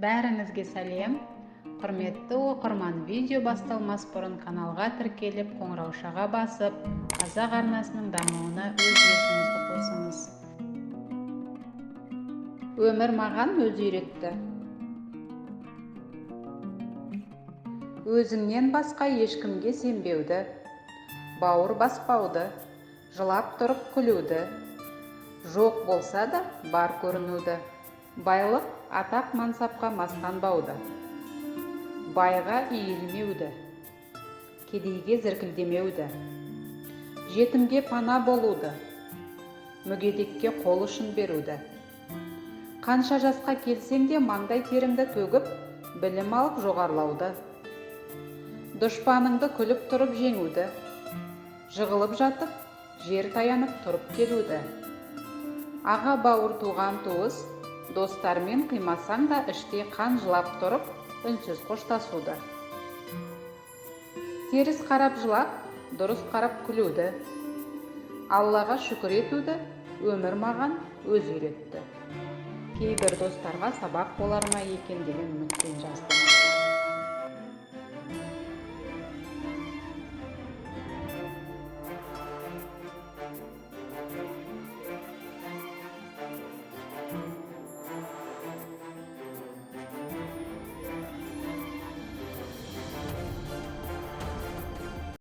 Бәріңізге сәлем! Құрметті оқырман, видео басталмас бұрын каналға тіркеліп, қоңыраушаға басып, Қазақ арнасының дамуына өз үлесіңізді қосыңыз. Өмір маған өзі үйретті. Өзіңнен басқа ешкімге сенбеуді, бауыр баспауды, жылап тұрып күлуді, жоқ болса да бар көрінуді, байлық, атақ мансапқа мастанбауды, байға иілмеуді, кедейге зіркілдемеуді, жетімге пана болуды, мүгедекке қол ұшын беруді. Қанша жасқа келсең де маңдай теріңді төгіп, білім алып жоғарылауды. Дұшпаныңды күліп тұрып жеңуді, жығылып жатып, жер таянып тұрып келуді. Аға бауыр туған туыс, достармен қимасаң да іштей қан жылап тұрып, үнсіз қоштасуды. Теріс қарап жылап, дұрыс қарап күлуді. Аллаға шүкір етуді өмір маған өзі үйретті. Кейбір достарға сабақ болар ма екен деген үмітпен жаздым.